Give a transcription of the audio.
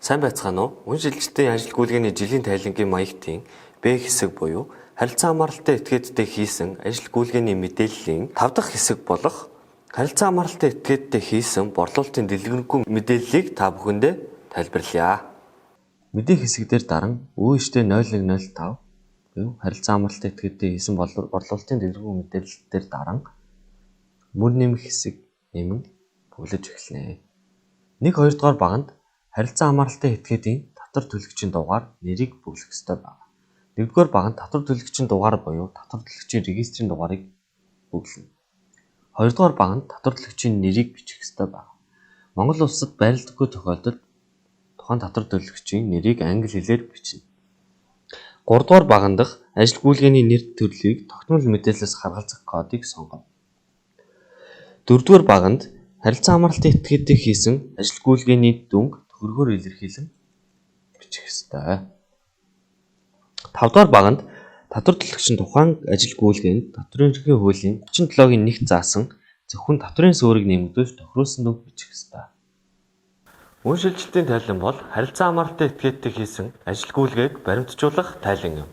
Сайн байцгаана уу? Үн шилжилтийн ажил гүйлгээний жилийн тайлангийн маягтын Б хэсэг буюу харилцан хамааралтай этгээдтэй хийсэн ажил гүйлгээний мэдээллийн 5 дахь хэсэг болох харилцан хамааралтай этгээдтэй хийсэн борлуулалтын дэлгэрэнгүй мэдээллийг та бүхэндээ тайлбарлая. Мэдээ хэсэг дээр даран ҮШТ 0105 буюу харилцан хамааралтай этгээдтэй хийсэн борлуулалтын дэлгэрэнгүй мэдээлэл дээр даран мөр нэмэх хэсэг нэмэн бөглөж эхэлнэ. 1 2 дугаар баганд харилцан хамааралтай этгээдийн татвар төлөгчийн дугаар нэрийг бөглөх ёстой байна. 1-р баганд татвар төлөгчийн дугаар буюу татвар төлөгчийн регистрийн дугаарыг бөглөнө. 2-р баганд татвар төлөгчийн нэрийг бичих ёстой байна. Монгол улсад байрладаггүй тохиолдолд тухайн татвар төлөгчийн нэрийг англи хэлээр бичнэ. 3-р баган дахь ажил гүйлгээний нэр төрлийг тогтмол мэдээллээс харгалзах кодыг сонгоно. 4-р баганд харилцан хамааралтай этгээдтэй хийсэн ажил гүйлгээний дүнг тохиргоор илэрхийлэн бичих ёстой. 5-р баганд татвар төлөгч нь тухайн ажил гүйлгээнд татварын ерөнхий хуулийн 37-гийн 1-т заасан зөвхөн татварын суурийг нэмэгдүүлж тохируулсан дүнг бичих ёстой. Үн шилжилтийн тайлан бол харилцан хамааралтай этгээдтэй хийсэн ажил гүйлгээг баримтжуулах тайлан юм.